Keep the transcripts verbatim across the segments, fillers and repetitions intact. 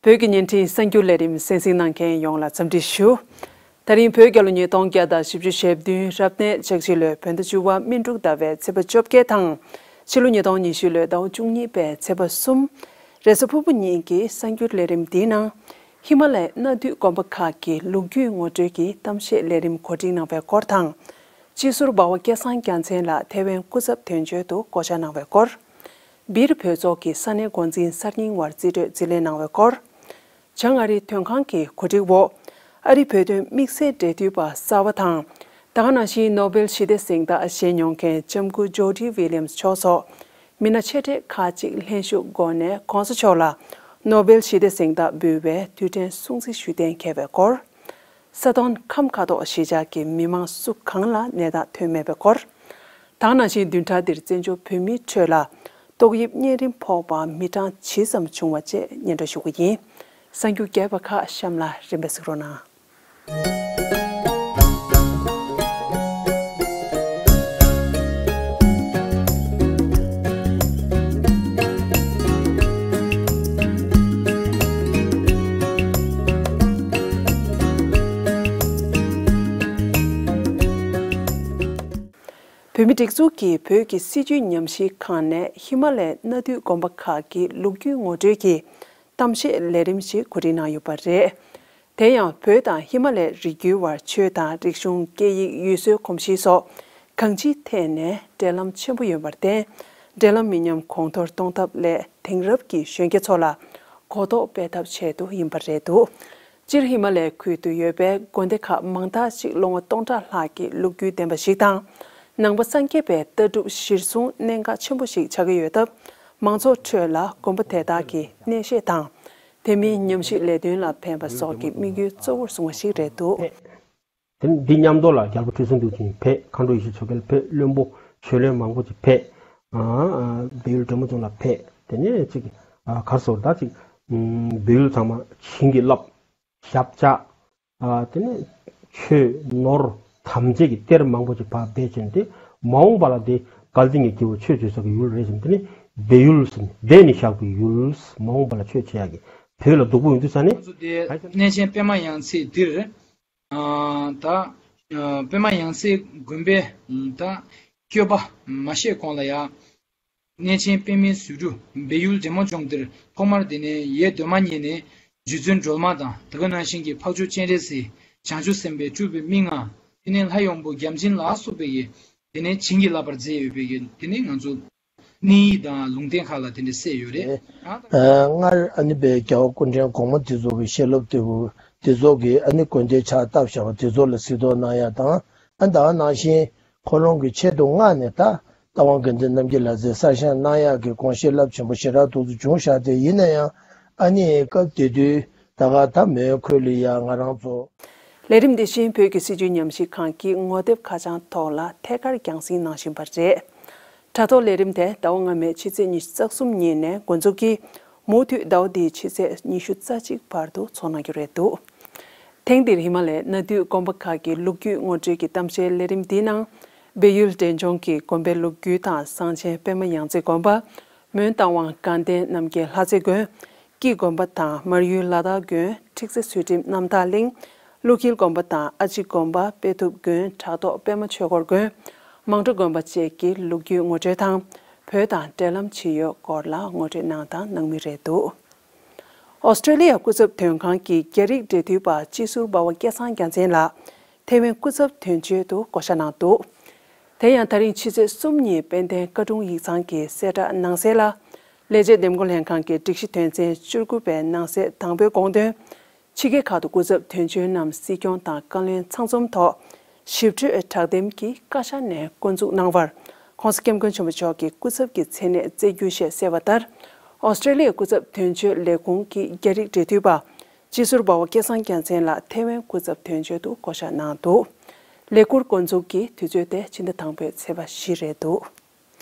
བོད་ཀྱི་བརྙན་འཕྲིན་གསར་འགྱུར་ལས་རིམ་གསན་གཟིགས་གནང་མཁན་ཡོངས་ལ་འཚམས་འདྲི་ཞུ། ད་རིང་བོད་རྒྱལ་ལོ་ཉིས་སྟོང་བརྒྱ་དང་བཞི་བཅུ་ཞེ་བདུན་རབ་གནས་འཆར་གཞི་ལོའི་བོད་ཟླ་བཅུ་པ་སྨིན་དྲུག་ཟླ་བའི་ཚེས་པ་བཅོ་བརྒྱད་དང་། ཕྱི་ལོ་ཉིས་སྟོང་ཉི་ཤུ་ལོའི་ཟླ་བ་བཅུ་གཉིས་པའི་ཚེས་པ་གསུམ། རེས་གཟའ་ཕུར་བུ་ཉིན་གྱི་གསར་འགྱུར་ལས་རིམ་འདིའི་ནང་། ཧི་མ་ལའི་གནའ་དུས་དགོན་པ་ཁག་གི་ལོ་རྒྱུས་ངོ་སྤྲོད་ཀྱི་གཏམ་བཤད་ལས་རིམ་གོ་སྒྲིག་གནང་བའི་སྐོར་དང་། སྤྱི་ཟུར་འབའ་བ་སྐལ་བཟང་རྒྱལ་མཚན་ལགས་ཐེ་ཝན་སྐུ་ཚབ་དོན་གཅོད་དུ་བསྐོ་བཞག་གནང་བའི་སྐོར། སྦིར་བོད་ཚོགས་ཀྱི་ས་གནས་འགོ་འཛིན་གསར་རྙིང་བར་རྩིས་སྤྲོད་རྩིས་ལེན་གནང་བའི་སྐོར། བྱང་ཨ་རིའི་དོན་ཁང་གི་གོ་སྒྲིག་འོག་ཨ་རིའི་བོད་དོན་དམིགས་བསལ་འབྲེལ་མཐུད་པ་གསར་པ་དང་། ད་ག་ནང་བཞིན་ནོ་སྦེལ་ཞི་བདེ་གཟེངས་རྟགས་བཞེས་མྱོང་མཁན་ལྕམ་སྐུ་ཇོ་ཌི་ཝི་ལི་ཡམ་སི་མཆོག་སོགས་མི་སྣ་ཆེ་གྲས་ཁག་ཅིག་ལྷན་ཞུགས་སྒོ་ནས་གོང་ས་མཆོག་ལ་ནོ་སྦེལ་ཞི་བདེ་གཟེངས་རྟགས་འབུལ་བའི་དུས་དྲན་སྲུང་བརྩི་ཞུ་གཏན་འཁེལ་བའི་སྐོར། ས་དོན་ཁམས་ཁ་ཐོག་གཞིས་ཆགས་ཀྱི་མི་མང་སུ་གང་ལ་ནད་རྟགས་ཐོན་མེད་པའི་སྐོར། ད་ག་ནང་བཞིན་བདུན་ཕྲག་འདིར་བཙན་བྱོལ་བོད་མིའི་ཁྲོད་ལ་ཏོག་དབྱིབས་གཉན་རིམས་ཕོག་པ་མི་གྲངས་ཇི་ཙམ་བྱུང་བ་བཅས་སྙན་སྒྲོན་ཞུ་གི་ཡིན། གསར་འགྱུར་རྒྱས་པ་ཁག་གཤམ་ལ་རིམ་པས་གཟིགས་རོགས་གནང་། བོད་མིའི་སྒྲིག་འཛུགས་ཀྱིས་བོད་ཀྱི་སྲིད་བྱུས་ཉམས་ཞིབ་ཁང་ནས་ཧི་མ་ལའི་གནའ་དུས་དགོན་པ་ཁག་གི་ལོ་རྒྱུས་ངོ་སྤྲོད་ཀྱི་གཏམ་བཤད་ལས་རིམ་ཞིག་གོ་སྒྲིག་གནང་ཡོད་པ་རེད། དེ་ཡང་བོད་དང་ཧི་མ་ལའི་རི་རྒྱུད་བར་ཆོས་དང་རིག་གཞུང་། སྐད་ཡིག་ཡུལ་སྲོལ། གོམས་གཤིས་སོགས་གང་ཅིའི་ཐད་ནས་འབྲེལ་ལམ་ཆེན་པོ་ཡོད་པར་བརྟེན། འབྲེལ་ལམ་མི་ཉམས་གོང་མཐོར་གཏོང་ཐབས་སླད་དེང་རབས་ཀྱི་གཞོན་སྐྱེས་ཚོ་ལ་གོ་རྟོགས་སྤེལ་ཐབས་ཆེད་དུ་ཡིན་པ་རེད་འདུག་སྤྱིར་ཧི་མ་ལའི་ཁུལ་དུ་ཡོད་པའི་དགོན་སྡེ་ཁག་མང་དག་ཅིག་ལོ་ངོ་སྟོང་ཕྲག་ལྷག་གི་ལོ་རྒྱུས་ལྡན་པ་ཞིག་དང་། ནང་པ་སངས་རྒྱས་པའི་ལྟ་གྲུབ་གཞིར་བཟུང་གནད་འགག་ཆེན་པོ་ཞིག་ཆགས་ཀྱི་ཡོད་སྟབས། མང་ཚོགས་ཁྲོད་ལ་དགོན་པ་དེ་དག་གི་གནས་བཤད་དང་། དེ་མིན་ཉམས་ཞིབ་ལས་དོན་ལ་ཕན་པ་སོགས་ཀྱི་དམིགས་ཡུལ་གཙོ་བོར་བཟུང་བ་ཞིག་རེད་འདུག་དེ་འདི་མཉམ་དུ་ལ་རྒྱལ་པོ་ཁྲི་སྲོང་ལྡེའུ་བཙན་ཕེབས། མཁའ་འགྲོ་ཡེ་ཤེས་མཚོ་རྒྱལ་ཕེབས། བློན་པོ་ཆོས་བློན་མང་པོ་ཅིག་ཕེབས། ཨ་ཨ་བལ་ཡུལ་འབྲས་མོ་ལྗོངས་ལ་ཕེབས། དེ་ནས་ཅིག་ཨ་གར་སོང་ད་ཅིག་ཨམ་བལ་ཡུལ་ཚང་མ་བྱིན་གྱིས་བརླབས། ཞབས་བཅགས། ཨ་དེ་ནས་ཆོས་ནོར་ཐམས་ཅད་ཀྱི་གཏེར་མང་པོ་ཅིག་ཕར་སྦས་བྱས་ནས། དེ་མ་འོངས་པ་ལ་དེ་བཀའ་དྲིན་གྱི་སྐྱེ་བོ་ཆོས་བྱེད་ས་གི་ཡུལ་རེད་ཟེར་ནས། དེ་ནས་བལ་ཡུལ་ཟེར་ནས་སྦས་ནས་བཞག་པའི་ཡུལ། མ་འོངས་པ་ལ་ཆོས་བྱེད་ཡག་གི་བོད་ལ་སྡུག་པོ་ཡོང་དུས་ས་ནས། ང་ཚོ་དེ་གནས་ཆེན་པད་མ་ཡང་རྩེ་འདིར། ཨ་ད་ཨ་པད་མ་ཡང་རྩེ་དགོན་པའི་ད་སྐྱོབ་པ་མ་བཞེངས་གོང་ལ་ཡ། གནས་ཆེན་པདྨའི་ཟེའུ་འབྲུ་བལ་ཡུལ་འབྲས་མོ་ལྗོངས་འདིར་ཐོག་མར། དེ་ནས་ཡེ་གདོད་མ་ཉིད་ནས་རྗེ་བཙུན་སྒྲོལ་མ་དང་། དེ་ག་ནང་བཞིན་གྱི་འཕགས་མཆོག་སྤྱན་རས་གཟིགས། བྱང་ཆུབ་སེམས་དཔའི་སྤྲུལ་པའི་མི་ལྔ། དེ་ནས་ལྷ་ཡོན་པོ་བརྒྱ་བྱིན་ལ་སོགས་པའི་གི་དེ་ནས་བྱིན་གྱིས་བརླབས་པར་མཛད་ཡོད་པའི་གི་དེ་ནས་ང་ཚོ་གནས་ཡིག་དང་ལུང་བསྟན་ཁག་ལ་དེ་འདྲ་གསལ་ཡོད་རེད། ཨ་སྔར་ཨ་ནི་པའི་རྒྱལ་བ་སྐུ་ཕྲེང་གོང་མ་དེ་ཚོ་གི་བཤད་སློབ་དེ་བོ་དེ་ཚོ་གི་ཨ་ནི་དགོན་སྡེ་ཕྱག་བཏབ་བཞག་པ་དེ་ཚོ་ལ་གཟིགས་རྟོག་གནང་ཡ་དང་། ཨ་ད་ག་ནང་བཞིན་ཁོ་རང་གི་ཆེད་དུ་མངགས་ནས་ད་རྟ་དབང་དགེ་འདུན་རྣམ་རྒྱལ་ལགས་ཀྱིས་གསར་བཞེངས་གནང་ཡག་གི་དགོངས་བཞེད་རླབས་ཆེན་པོ་ཞེ་དྲག་ཏོག་ཙམ་བྱུང་བཞག་སྟེ། ཡིན་ན་ཡང་ཨ་ནི་སྐབས་དེ་དུས་ད་ག་ད་མོན་གྷོ་ལ་ཡ་ང་རང་ཚོ། ལས་རིམ་འདི་བཞིན་བོད་ཀྱི་སྲིད་བྱུས་ཉམས་ཞིབ་ཁང་གི་ངོ་དེབ་ཁ་བྱང་ཐོག་ལ་ཐད་ཀར་རྒྱང་སྲིང་གནང་བཞིན་པ་རེད། དྲ་ཐོག་ལས་རིམ་དེ་ཟླ་བ་སྔ་མའི་ཕྱི་ཚེས་ཉི་ཤུ་རྩ་གསུམ་ཉིན་ནས་འགོ་འཛུགས་ཀྱིས། མུ་མཐུད་ཟླ་བ་འདིའི་ཕྱི་ཚེས་ཉི་ཤུ་རྩ་གཅིག་བར་དུ་འཚོགས་གནང་རྒྱུ་རེད་འདུག་ཐེངས་འདིར་ཧི་མ་ལའི་གནའ་དུས་དགོན་པ་ཁག་གི་ལོ་རྒྱུས་ངོ་སྤྲོད་ཀྱི་གཏམ་བཤད་ལས་རིམ་འདིའི་ནང་། བལ་ཡུལ་འབྲས་ལྗོངས་ཀྱི་དགོན་པའི་ལོ་རྒྱུས་དང་། གསང་ཆེན་པད་མ་ཡང་རྩེ་དགོན་པ། མོན་རྟ་དབང་དགའ་ལྡན་རྣམ་རྒྱལ་ལྷ་རྩེ་དགོན། སྐྱིད་དགོན་པ་དང་། མར་ཡུལ་ལ་དྭགས་དགོན། ཁྲིག་རྩེ་ཚུལ་ཁྲིམས་རྣམ་དག་གླིང་། ཀླུ་འཁྱིལ་དགོན་པ་དང་། ཨ་ཅེ་དགོན་པ། དཔལ་ཐུབ་དགོན། བྲག་ཐོག་པད་མ་ཆོས་འཁོར་དགོན། མང་གྲོ་དགོན་པ་བཅས་ཀྱི་ལོ་རྒྱུས་ངོ་སྤྲོད་དང་། བོད་དང་འབྲེལ་ལམ་ཇི་ཡོད་སྐོར་ལ་ངོ་སྤྲོད་གནང་དང་གནང་མུས་རེད་འདུག་ཨོ་སི་ཀྲེ་ལི་ཡ་སྐུ་ཚབ་དོན་ཁང་གི་རྒྱ་རིགས་འབྲེལ་མཐུད་པ་སྤྱི་ཟུར་འབའ་བ་སྐལ་བཟང་རྒྱལ་མཚན་ལགས་ཐེ་ཝན་སྐུ་ཚབ་དོན་གཅོད་དུ་བསྐོ་བཞག་གནང་འདུག་དེ་ཡང་ད་རིང་ཕྱི་ཚེས་གསུམ་ཉིན་དཔལ་ལྡན་བཀའ་དྲུང་ཡིག་ཚང་གི་གསལ་བསྒྲགས་ནང་གསལ་ལ། ལས་བྱེད་འདེམས་བསྐོ་ལྷན་ཁང་གི་སྒྲིག་གཞི་དོན་ཚན་བཅུ་དགུ་པའི་ནང་གསེས་དང་པོའི་དགོངས་དོན། ཕྱི་རྒྱལ་ཁག་ཏུ་སྐུ་ཚབ་དོན་གཅོད་རྣམས་སྲིད་སྐྱོང་དང་བཀའ་བློན་ཚང་འཛོམས་ཐོག་ཞིབ་ཕྲའི་དྲག་འདེམས་ཀྱིས་བཀའ་ཤག་ནས་འགོ་འཛུགས་གནང་བར། ྋགོང་ས་ྋསྐྱབས་མགོན་ཆེན་པོ་མཆོག་གི་སྐུ་ཚབ་ཀྱི་མཚན་གནས་སྩལ་རྒྱུ་ཞེས་གསལ་བ་ལྟར། ཨོ་སི་ཀྲེ་ལི་ཡའི་སྐུ་ཚབ་དོན་གཅོད་ལས་ཁུངས་ཀྱི་རྒྱ་རིགས་འབྲེལ་མཐུད་པ། སྤྱི་ཟུར་འབའ་བ་སྐལ་བཟང་རྒྱལ་མཚན་ལགས་ཐེ་ཝན་སྐུ་ཚབ་དོན་གཅོད་དུ་བསྐོ་བཞག་གནང་འདུག་ལས་འཁུར་འགོ་འཛུགས་ཀྱི་དུས་ཚོད་དེ་ཕྱི་ཟླ་དང་པོའི་ཚེས་པ་བཞི་རེད་འདུག་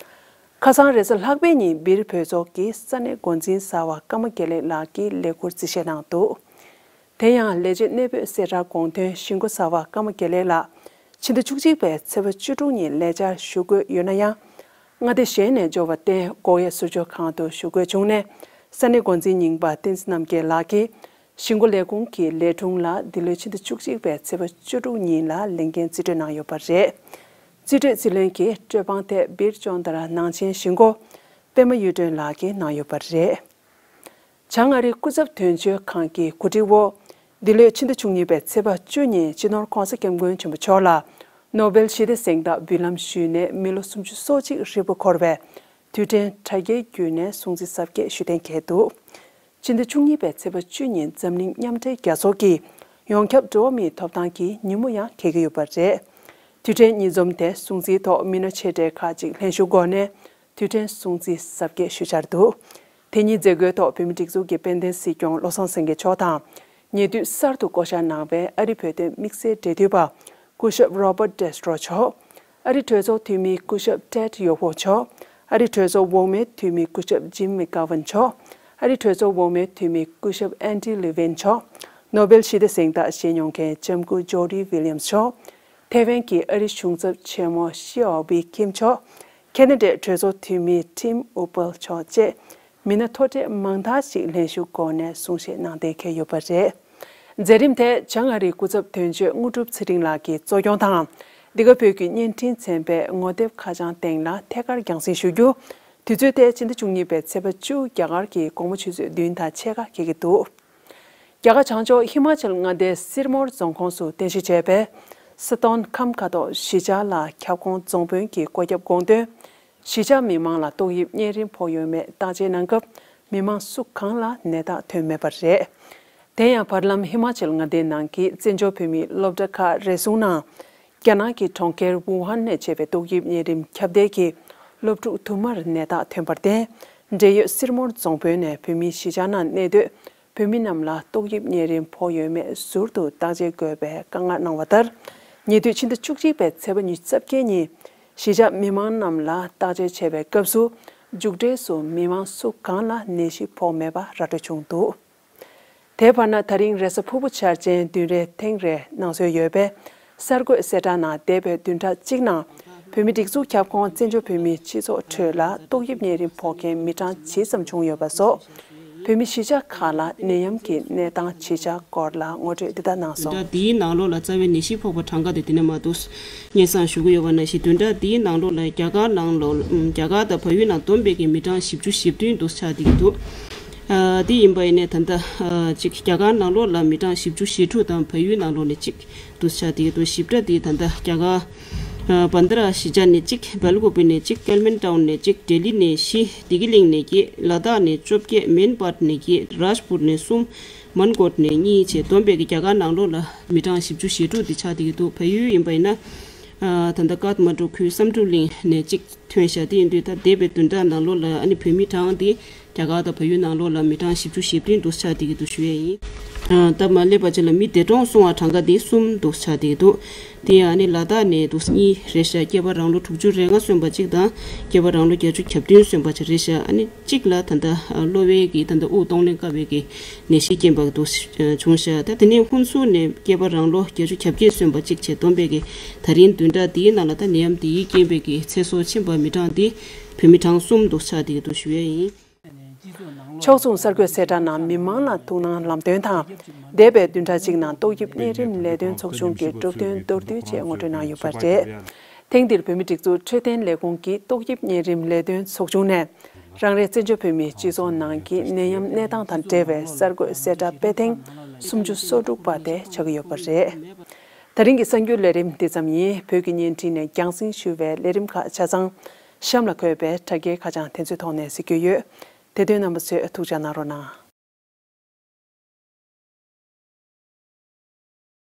ཁ་སང་རེས་གཟའ་ལྷག་པའི་ཉིན་སྦིར་བོད་ཚོགས་ཀྱི་ས་གནས་འགོ་འཛིན་གསར་པ་ཀརྨ་དགེ་ལེགས་ལགས་ཀྱིས་ལས་འཁུར་རྩིས་བཞེས་གནང་འདུག་དེ་ཡང་ལས་བྱེད་གནས་སྤོས་གསལ་བསྒྲགས་དགོངས་དོན་གཞིས་འགོ་གསར་པ་ཀརྨ་དགེ་ལེགས་ལགས་ཕྱི་ཟླ་བཅུ་གཅིག་པའི་ཚེས་པ་བཅུ་དྲུག་ཉིན་ལས་བཅར་ཞུ་དགོས་ཡོད་ན་ཡང་། མངའ་སྡེ་གཞན་ནས་འབྱོར་བར་བརྟེན་སྒོ་དབྱེ་ཟུར་འཇོག་ཁང་དུ་བཞུགས་དགོས་བྱུང་ནས། ས་གནས་འགོ་འཛིན་རྙིང་པ་བསྟན་འཛིན་རྣམ་རྒྱལ་ལགས་ཀྱིས་ཞིང་འགོ་ལས་ཁུངས་ཀྱི་ལས་དྲུང་ལ་འདི་ལོའི་ཕྱི་ཟླ་བཅུ་གཅིག་པའི་ཚེས་པ་བཅུ་དྲུག་ཉིན་ལ་ལས་འགན་རྩིས་སྤྲོད་གནང་ཡོད་པ་རེད། རྩིས་སྤྲོད་རྩིས་ལེན་གྱི་སྤྲོད་དཔང་དེ་སྦིར་ཅོང་ཏ་ར་ནང་ཆེན་ཞིང་འགོ་པད་མ་གཡུ་སྒྲོན་ལགས་ཀྱིས་གནང་ཡོད་པ་རེད། བྱང་ཨ་རིའི་སྐུ་ཚབ་དོན་གཅོད་ཁང་གི་གོ་སྒྲིག་འོག་འདི་ལོའི་ཕྱི་ཟླ་བཅུ་གཉིས་པའི་ཚེས་པ་བཅུ་ཉིན་སྤྱི་ནོར་༧གོང་ས་༧སྐྱབས་མགོན་ཆེན་པོ་མཆོག་ལ་ནོ་བེལ་ཞི་བདེ་གཟེངས་རྟགས་འབུལ་ལམ་ཞུས་ནས་མི་ལོ་སུམ་ཅུ་སོ་གཅིག་ཧྲིལ་པོ་འཁོར་བའི་དུས་དྲན་དྲ་རྒྱའི་བརྒྱུད་ནས་སྲུང་བརྩི་གཟབ་རྒྱས་ཞུ་གཏན་འཁེལ་འདུག་ཕྱི་ཟླ་བཅུ་གཉིས་པའི་ཚེས་པ་བཅུ་ཉིན་འཛམ་གླིང་མཉམ་འབྲེལ་རྒྱལ་ཚོགས་ཀྱི་ཡོངས་ཁྱབ་འགྲོ་བ་མིའི་ཐོབ་ཐང་གི་ཉིན་མོ་ཡང་འཁེལ་གྱི་ཡོད་པ་རེད། དུས་དྲན་ཉིན་འཛོམས་དེ་སྲུང་བརྩིའི་ཐོག་མི་སྣ་ཆེ་གྲས་ཁག་ཅིག་ལྷན་ཞུགས་སྒོ་ནས་དུས་དྲན་སྲུང་བརྩི་གཟབ་རྒྱས་ཞུ་འཆར་འདུག་དེ་ཉིན་མཛད་སྒོའི་ཐོག་བོད་མིའི་སྒྲིག་འཛུགས་ཀྱི་དཔལ་ལྡན་སྲིད་སྐྱོང་བློ་བཟང་སེང་གེ་མཆོག་དང་། ཉེ་དུས་གསར་དུ་བསྐོ་བཞག་གནང་བའི་ཨ་རི་བོད་དོན་དམིགས་བསལ་འབྲེལ་མཐུད་པ་སྐུ་ཞབས་Robert Destro་མཆོག་ཨ་རི་གྲོས་ཚོགས་འཐུས་མི་སྐུ་ཞབས་Ted Yoho་མཆོག་ཨ་རི་གྲོས་ཚོགས་འོག་མའི་འཐུས་མི་སྐུ་ཞབས་Jim McGovern་མཆོག་ཨ་རི་གྲོས་ཚོགས་འོག་མའི་འཐུས་མི་སྐུ་ཞབས་Andy Levin་མཆོག་ནོ་བེལ་ཞི་བདེ་གཟེངས་རྟགས་བཞེས་མྱོང་མཁན་ལྕམ་སྐུ་Jody Williams་མཆོག་ཐེ་ཝན་གྱི་ཨ་རིའི་གཞུང་ཚབ་ཆེན་མོ་ཤི་ཨའོ་པི་ཁིམ་མཆོག་ཁེ་ན་ཌའི་གྲོས་ཚོགས་འཐུས་མི་Tim Uppel་མཆོག་བཅས་མི་སྣ་མཐོ་གྲས་མང་དག་ཞིག་ལྷན་ཞུགས་སྒོ་ནས་གསུང་བཤད་གནང་གཏན་འཁེལ་ཡོད་པ་རེད། མཛད་རིམ་དེ་བྱང་ཨ་རིའི་སྐུ་ཚབ་དོན་གཅོད་དངོས་གྲུབ་ཚེ་རིང་ལགས་ཀྱིས་གཙོ་སྐྱོང་དང་། འདི་ག་བོད་ཀྱི་བརྙན་འཕྲིན་ཚན་པས་ངོ་དེབ་ཁ་བྱང་སྟེང་ལ་ཐད་ཀར་རྒྱང་སྲིང་ཞུ་རྒྱུ། དུས་ཚོད་དེ་ཕྱི་ཟླ་བཅུ་གཉིས་པའི་ཚེས་པ་བཅུ་རྒྱ་གར་གྱི་དགོང་མོ་ཆུ་ཚོད་བདུན་དང་ཕྱེད་ཀ་འཁེལ་གྱི་འདུག་རྒྱ་གར་བྱང་ཕྱོགས་ཧི་མ་ཅལ་མངའ་སྡེའི་སིར་མོར་རྫོང་ཁོངས་སུ་རྟེན་གཞི་བྱས་པའི་སི་ཏོན་ཁམས་ཁ་ཐོག་གཞིས་ཆགས་ལ་ཁྱབ་ཁོངས་རྫོང་དཔོན་གྱི་བཀོད་ཁྱབ་དགོངས་དོན། གཞིས་ཆགས་མི་མང་ལ་ཏོག་དབྱིབས་གཉན་རིམས་ཕོག་ཡོད་མེད་བརྟག་དཔྱད་གནང་སྐབས་མི་མང་སུ་གང་ལ་ནད་རྟགས་ཐོན་མེད་པ་རེད། དེ་ཡང་བར་ལམ་ཧི་མ་ཅལ་མངའ་སྡེའི་ནང་གི་བཙན་བྱོལ་བོད་མིའི་སློབ་གྲྭ་ཁག་རེ་ཟུང་ནང་རྒྱ་ནག་གི་གྲོང་ཁྱེར་ཝུ་ཧན་ནས་མཆེད་པའི་ཏོག་དབྱིབས་གཉན་རིམས་ཁྱབ་གདལ་གྱིས་སློབ་ཕྲུག་དུ་མར་ནད་རྟགས་ཐོན་པར་བརྟེན། འབྲེལ་ཡོད་སིར་མོར་རྫོང་དཔོན་ནས་བོད་མིའི་གཞིས་ཆགས་ནང་གནས་སྡོད་བོད་མི་རྣམས་ལ་ཏོག་དབྱིབས་གཉན་རིམས་ཕོག་ཡོད་མེད་ཟུར་དུ་བརྟག་དཔྱད་དགོས་པའི་བཀའ་མངགས་གནང་བ་ལྟར། ཉེ་དུས་ཕྱི་ཟླ་བཅུ་གཅིག་པའི་ཚེས་པ་ཉི་ཤུ་རྩ་བརྒྱད་ཉིན་གཞིས་ཆགས་མི་མང་རྣམས་ལ་བརྟག་དཔྱད་བྱས་པའི་སྐབས་སུ་མཇུག་འབྲས་སུ་མི་མང་སུ་གང་ལ་ནད་གཞི་ཕོག་མེད་པ་ར་སྤྲོད་བྱུང་འདུག་དེའི་བར་ན་ད་རིང་རེས་གཟའ་ཕུར་བུ་འཆར་ཅན་བདུན་རེ་ཐེངས་རེ་གནང་སྲོལ་ཡོད་པའི་གསར་འགོད་གསལ་བསྒྲགས་ནང་འདས་པའི་བདུན་ཕྲག་གཅིག་ནང་བོད་མི་སྒྲིག་འཛུགས་ཁྱབ་ཁོངས་བཙན་བྱོལ་བོད་མིའི་སྤྱི་ཚོགས་ཁྲོད་ལ་ཏོག་དབྱིབས་གཉན་རིམས་ཕོག་མཁན་མི་གྲངས་ཇི་ཙམ་བྱུང་ཡོད་པ་སོགས་བོད་མི་གཞིས་ཆགས་ཁག་ལ་ནད་ཡམས་ཀྱི་གནས་སྟངས་ཇི་ཆགས་སྐོར་ལ་ངོ་སྤྲོད་འདི་ལྟར་གནང་སོང་། བདུན་ཕྲག་འདིའི་ནང་ལོགས་ལ་རྩ་བའི་ནད་གཞི་ཕོག་པ་གྲངས་ཀ་དེ་དེ་ནས་མ་འདུག་སྙན་སེང་ཞུ་གི་ཡོད་པ་ནང་བཞིན་བདུན་ཕྲག་འདིའི་ནང་ལོགས་ལ་རྒྱ་གར་ནང་ལོགས་ཨམ་རྒྱ་གར་དང་བལ་ཡུལ་ནང་བསྡོམས་པའི་གི་མི་གྲངས་བཞི་བཅུ་ཞེ་བདུན་འདུག་ཆགས་བསྡད་ཀྱི་འདུག་ཨ་དེ་ཡིན་པ་ཡིན་ནའི་ད་ལྟ་ཨ་ཅིག་རྒྱ་གར་ནང་ལོགས་ལ་མི་གྲངས་བཞི་བཅུ་ཞེ་དྲུག་དང་བལ་ཡུལ་ནང་ལོགས་ནས་གཅིག་འདུག་ཆགས་བསྡད་ཀྱི་འདུག་བཞི་བརྒྱ་དེ་ད་ལྟ་རྒྱ་གར་ཨ་བན་དྷ་ར་གཞིས་ཆགས་ནས་གཅིག་བལ་ཀོ་པི་ནས་གཅིག་ཀལ་མན་ཊའུན་ནས་གཅིག་ལྡི་ལི་ནས་བཞི་བདེ་སྐྱིད་གླིང་ནས་བརྒྱད་ལ་དྭགས་ནས་བཅོ་བརྒྱད་མེན་པཱར་ནས་བརྒྱད་རཱཇ་པུར་ནས་གསུམ། མན་གོཊ་ནས་གཉིས་བཅས་བསྡོམས་པས་ཀྱི་རྒྱ་གར་ནང་ལོགས་ལ་མི་གྲངས་བཞི་བཅུ་ཞེ་དྲུག་འདི་ཆགས་བསྡད་ཀྱི་འདུག་བལ་ཡུལ་ཡིན་པ་ཡིན་ན། ཨ་ད་ལྟ་ཀཐ་མན་ཌུ་ཁུལ་བསམ་གྲུབ་གླིང་ནས་གཅིག་ཐོན་བཞག་དེ་ཡིན་དུས་ད་འདས་པའི་བདུན་ཕྲག་ནང་ལོགས་ལ་ཨ་ནི་བོད་མི་གྲངས་འདི་རྒྱ་གར་དང་བལ་ཡུལ་ནང་ལོགས་ལ་མི་གྲངས་བཞི་བཅུ་ཞེ་བདུན་འདུག་ཆགས་བསྡད་ཀྱི་འདུག་ཞུ་ཡས་ཡིན། ཨ་ད་མ་སླེབས་པ་ཅིག་ལ་མི་འདས་གྲོངས་སོང་བ་གྲངས་ཀ་འདི་གསུམ་འདུག་ཆགས་བསྡད་ཀྱི་འདུག་དེ་ཡང་ཨ་ནི་ལ་དྭགས་ནས་འདུག་གཉིས་རེད་ཤག་སྐྱེས་པ་རང་ལོ་དྲུག་ཅུ་རེ་ལྔ་སོན་པ་གཅིག་དང་སྐྱེས་པ་རང་ལོ་བརྒྱད་ཅུ་གྱ་བདུན་སོན་པ་གཅིག་རེད་ཤག་ཨ་ནི། གཅིག་ལ་ད་ལྟ་གློ་བའི་གི་ད་ལྟ་དབུགས་གཏོང་ལེན་དཀའ་བའི་གི་ནད་གཞི་རྐྱེན་པ་འདུག་བྱུང་ཤག་ད་དེ་ནས་ཧུན་སུར་ནས་སྐྱེས་པ་རང་ལོ་བརྒྱད་ཅུ་གྱ་བརྒྱད་སོན་པ་གཅིག་བྱས་བསྡོམས་པའི་གི་ད་རིང་བདུན་ཕྲག་འདིའི་ནང་ལ་ད་ནད་ཡམས་འདིའི་རྐྱེན་པའི་གི་ཚེ་སྲོག་ཕྱིན་པ་མི་གྲངས་འདི་བོད་མི་གྲངས་གསུམ་འདུག་ཆགས་འདི་གི་འདུག་ཞུ་ཡས་ཡིན། ཕྱོགས་མཚུངས་གསར་འགོད་གསལ་བསྒྲགས་ནང་མི་མང་ལ་ཐུགས་སྣང་ལམ་སྟོན་དང་འདས་པའི་བདུན་ཕྲག་གཅིག་ནང་ཏོག་དབྱིབས་གཉན་རིམས་ལས་དོན་ཚོགས་ཆུང་གི་གྲུབ་དོན་མདོར་བསྡུས་བཅས་ངོ་སྤྲོད་གནང་ཡོད་པ་རེད། ཐེངས་འདིར་བོད་མི་སྒྲིག་འཛུགས་འཕྲོད་བསྟེན་ལས་ཁུངས་ཀྱི་ཏོག་དབྱིབས་གཉན་རིམས་ལས་དོན་ཚོགས་ཆུང་ནས། རང་རེའི་བཙན་བྱོལ་བོད་མིའི་སྤྱི་ཚོགས་ནང་གི་ནད་ཡམས་གནས་སྟངས་དང་འབྲེལ་བའི་གསར་འགོད་གསལ་བསྒྲགས་སྤེལ་ཐེངས་སུམ་ཅུ་སོ་དྲུག་པ་དེ་ཆགས་ཀྱི་ཡོད་པ་རེད། ད་རིང་གི་གསར་འགྱུར་ལས་རིམ་འདི་ཙམ་ཡིན། བོད་ཀྱི་བརྙན་འཕྲིན་ནས་རྒྱང་སྲིང་ཞུ་བའི་ལས་རིམ་ཁག་ཆ་ཚང་གཤམ་ལ་འཁོད་པའི་དྲ་རྒྱའི་ཁ་བྱང་དེ་ཚོའི་ཐོག་ནས་གཟིགས་རྒྱུ་ཡོད། དེ་དོན་རྣམ་པ་ཚོས་ཐུགས་ཅག་གནང་རོགས་གནང་།